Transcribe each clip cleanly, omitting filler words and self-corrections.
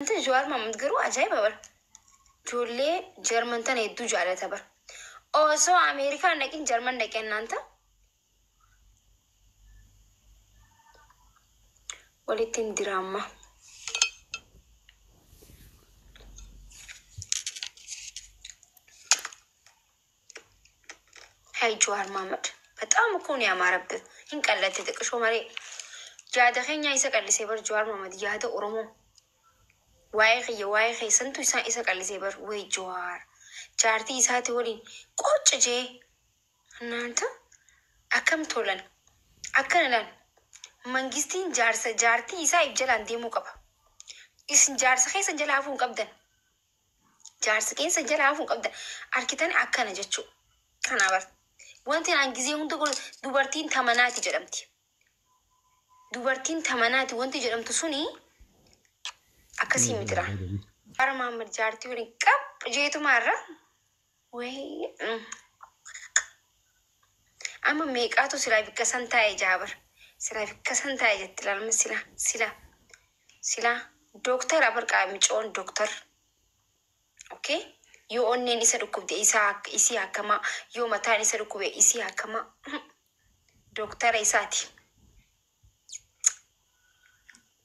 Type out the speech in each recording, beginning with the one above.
Wanti Jawaar Mohaammed garuu ajaa'iba bara. Ijoollee Jarman tana hedduu jaalata bara. Osoo Ameerikaan dhaqin Jarman dhaqee annaan ta'a. Walitti hin diraamma. Hay Jawaar Mohaammed በጣም እኮ ነው ያማረብህ። hin qallatte xiqqishoo malee. Yaada keenya isa qallisee bar Jawaar Mohaammed, yaada Oromoo. Waa'ee kiyya, waa'ee keessantu isaa isa qallisee bar. Way Jawaar. Jaartii isaati waliin qocca jee. Annaanta akkam tolan. Akkana laal. Mangistiin jaarsa jaartii isaa if jalaan deemuu qaba. Isin jaarsa keessan jala hafuu hin qabdan. Jaarsa keessan jala hafuu hin qabdan. Arkitan akkana jechuu. Kana bar. Wanti an gizee hunda godhu dubartiin tamanaati jedhamti. Dubartiin tamanaati wanti jedhamtu suni akkasii mitira. Jawaar Mohaammed jaartii waliin qab jeetumaarra. Wayii. Amma meeqaatu silaa bikka san taa'e jaabar. Silaa bikka san taa'e jetti ilaalma sila sila sila dooktar abarqaa micoon dooktar. Okay? Yoo onneen isa dhukkubde isaa isii akkamaa, yoo mataan isa dhukkube isii akkamaa, dooktara isaati.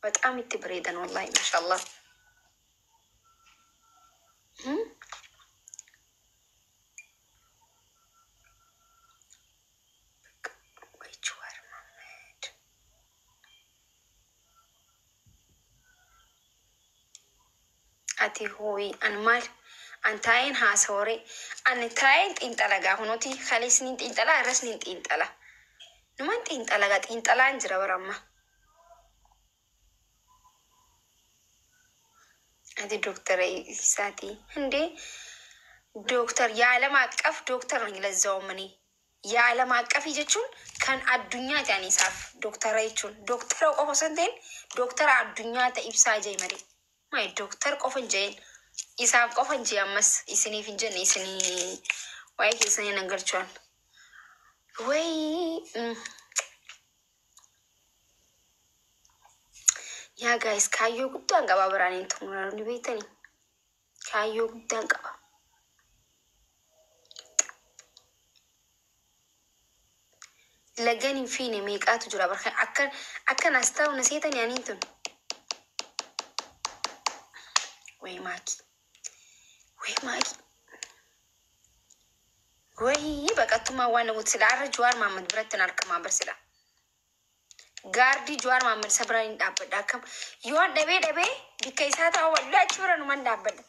በጣም itti bareedan wallahi, mashallah. Way Jawaar Mohaammed. Ati hooyi an maal an taa'een haasawore, an taa'een xiinxala gaa, kunuuti kalees nin xiinxala, irras nin xiinxala, numan xiinxala gaa, xiinxalaan jira bara amma. Ati dooktara isaati እንዴ? ዶክተር የዓለም አቀፍ ዶክተር ነኝ። ለዛውም እኔ የዓለም አቀፍ jechuun kan addunyaa ta'an isaaf dooktara jechuun dooktara qofa osoo hin ta'in dooktara addunyaa ta'e ibsaa jee malee maay dooktar qofa hin jeen, isaaf qofa hin jee, ammas isiniif hin jenne, isinii waa'ee keessanii nan galchuwan. Way yaa guys, kaayyoo guddaan qaba biraan hin xumuramu ni beektanii, kaayyoo guddaan qaba. Lagan hin fiine meeqaatu jira barka akka akkanas ta'u na seetanii aniin tun. Way maaki, way maaki, way baqattummaa waan namoota sila har'a Jawaar Mohaammed biratti hin argamaa bar, sila gaardii Jawaar Mohaammed isa biraan hin dhaabbadha. Akkam yoon dhabee dhabee bikka isaa ta'u wallee achi bira numan dhaabbadha,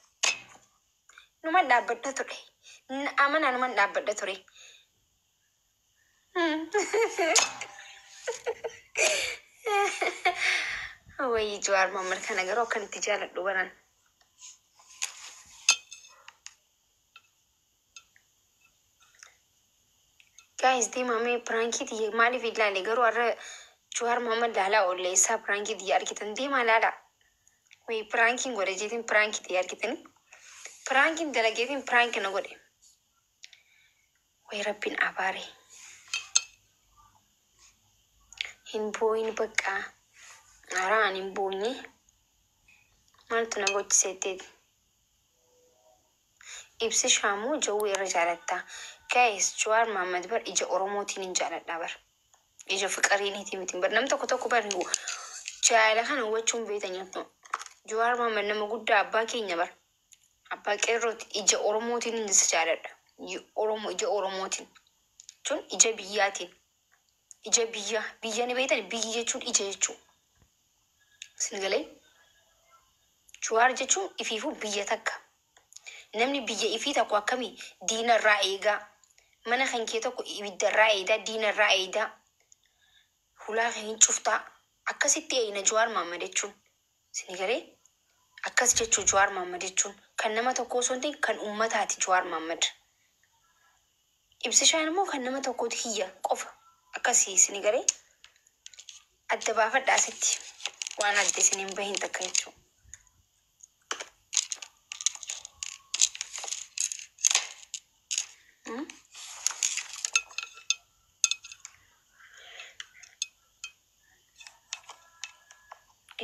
numan dhaabbadha ture, amana numan dhaabbadha ture. Way Jawaar Mohaammed kana garuu akkan itti jaaladhu baran. Guys, deemaa mee prankii tiyya maaliif ilaale garuu har'a Jawaar Mohaammed laalaa oolle isaa prankii tiyya argitan, deemaa laalaa. Way prankiin godhe jeetiin prankii tiyya argitanii. Prankiin dalageetiin prank na godhe. Way rabbiin abaare. Hin booyin bakka. Haaraa ani hin boonye. Maaltu na gochiseetteeti? Ibsi shaamuu jawwee irra jaalatta. Guys, Jawaar Mohaammed bar ija Oromootiin hin jaaladha bar. Ija fiqariiniiti miti bar, nam tokko tokko bar jaalala kana hubachuun beekan nyaattu. Jawaar Mohaammed nama guddaa, abbaa keenya bar. Abbaa qeerrooti, ija Oromootiin hin isa jaaladha. Oromoo ija Oromootiin. Jechuun ija biyyaatiin. Ija biyya biyya ni beektan, biyyi jechuun ija jechuu. Isin galee? Jawaar jechuun ifiifuu biyya takka. Namni biyya ifii tokko akkamii diina irraa eegaa. Mana kan kee tokko ibidda irraa eedaa, diina irraa eedaa. Hulaa kan hin cuftaa. Akkasitti eeyina Jawaar Mohaammed jechuun. Isin galee? Akkas jechuu Jawaar Mohaammed jechuun kan nama tokko osoo hin ta'in kan uummataati Jawaar Mohaammed. Ibsishaan immoo kan nama tokkooti, hiyya qofa. Akkasii isin galee? Adda baafadhaa asitti. Waan adda isin hin bahin takka jechuudha.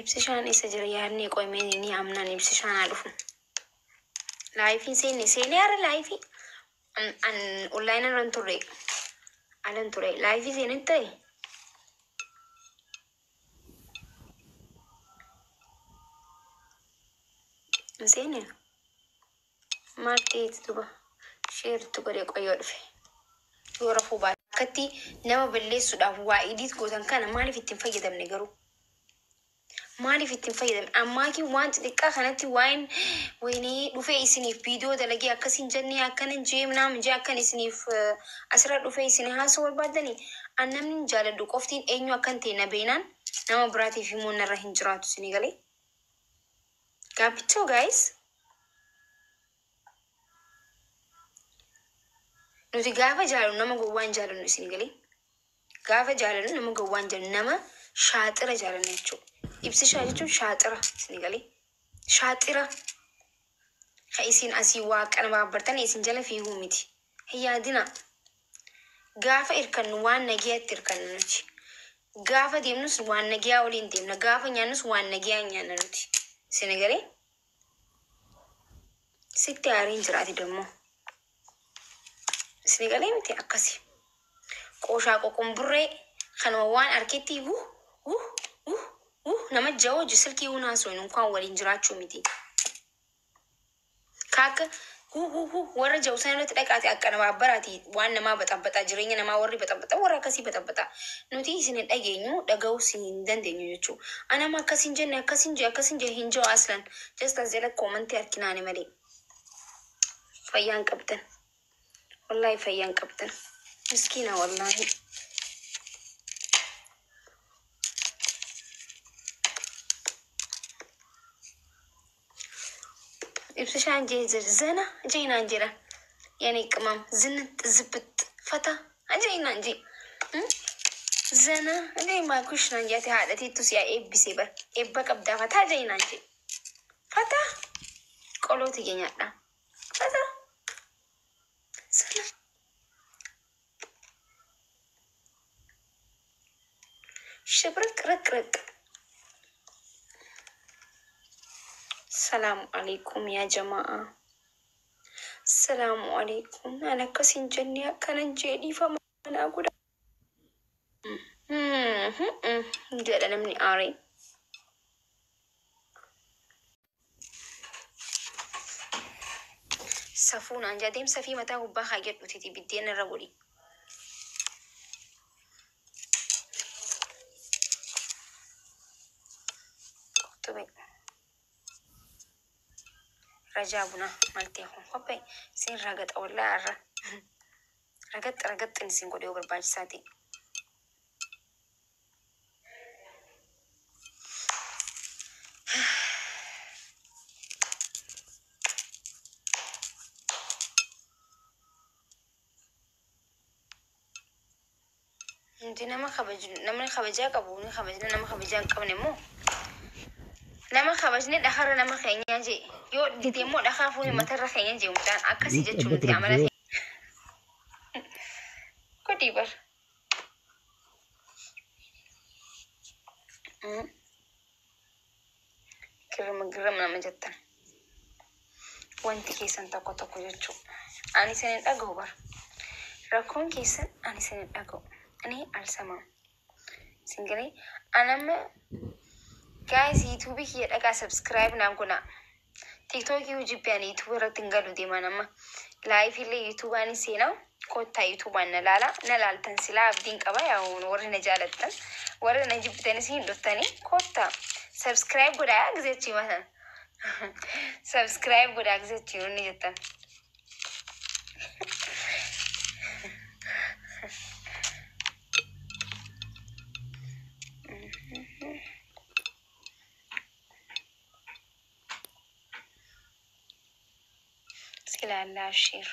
Ibsishaan isa jira yaadnee qo'imeen ni amnaan ibsishaan haa dhufu. Laayifii seenne seenee hara laayifii. An onlaayinii irra hin turre. Alan ture. Laayifii seenee ta'e. Hin seenne. Maal ta'eeti duba? Sheertu godhee qoyyoo dhufe. Yoo rafuu baate. Akkatti nama balleessuudhaaf waa idiit gootan kana maaliif ittiin fayyadamne garuu? Maaliif ittiin fayyadamne? Ammaakii waan xixiqqaa kanatti waa'een wayinii dhufee isiniif viidiyoo dalagee akkasiin jennee akkana jee naam jee akkan isiniif asirra dhufee isin haasoo barbaaddanii an namni hin jaaladhu qoftiin eenyu akkan ta'e na beenaan nama biraatiif immoo narra hin jiraatu isinii galee. Gaabbichoo guys. Nuti gaafa jaalannu nama gowwaa hin jaalannu isin galee. Gaafa jaalannu nama gowwaa hin jaalannu nama shaaxira jaalanna jechuudha. Ibsishaa jechuun shaaxira isin galee. Shaaxira ka isin asii waaqana baabbartan isin jala fiiguu miti. Hin yaadina. Gaafa irkannu waan nagayaatti irkannu nuti. Gaafa deemnus waan nagayaa waliin deemna. Gaafa nyaannus waan nagayaa nyaanna nuti. Isin galee. Sitti aariin jiraati dammoo. Isin galee miti akkasi. Qooshaa qoqomburree kanuma waan arketti wuh wuh wuh wuh nama jawoo silkii hunaa sun inkaan waliin jiraachuu miti. Kaaka hu hu hu warra jawu san irratti dhaqaati akka namaa baraati waan namaa baxabbaxaa jireenya namaa warri baxabbaxa warra akkasii baxabbaxa. Nuti isin hin dhageenyu dhaga'uu isin hin dandeenyu jechuudha. Anama akkasiin jenne akkasiin jee akkasiin jee hin jiru aslan just as jala koomantii harkinaani malee. Fayyaan qabdan. Wallaahi fayyaan qabdan. Miskiina wallaahi. Ibsishaan jee zana jeenaan jedha. Yani ቅመም ዝንጥ ዝብጥ ፈታ jeenaan jee. Zana jee maakush naan jaate haadhatiittu si'a eebbisee bar eebba qabdaa fataa jeenaan jee. Fata qolooti nyaadha. Fata sana. ሽብርቅ ርቅ ርቅ። ሰላሙ አለይኩም ያ ጀማአ። ሰላሙ አለይኩም። An akkas hin jenne akkanan jee dhiifama naa godha jedha namni aaree. Safuu naan jaa deemsa fi mataa gubbaa haa jedhuti biddeen irra godhi. Tube. Rajaa buna maltee kun kophee isin ragaxa wallaa irra. Ragaxxa ragaxxin isin godhe yoo barbaachisaa ta'e. Nuti nama kabaju namni kabajaa qabu ni kabajna nama kabajaa hin qabne immoo nama kabajne dhakarra nama keenya jee yoo dide immoo dhakaa fuune matarra keenya jee mucaan akkasii jechuun nuti amala godhii bar. Girma girma nama jettan. Wanti keessan tokko tokko jechuu. Ani isin hin dhaga'u bar. Rakkoon keessan ani isin hin dhaga'u. Ani alsamaam. Isin galee anamma guys YouTube kiyya dhaqaa subscribe naaf godhaa. TikTokii hojii ani YouTube irratti hin galu deeman amma. Live illee YouTubeaan seenaa kottaa YouTubeaan na laala na laaltan silaa abdiin qaba yaa warri na jaalattan warri na jibbitanis hin dhuftanii kottaa subscribe godhaa gizeechi matan. Subscribe godhaa gizeechi inni jettan. Silaa share.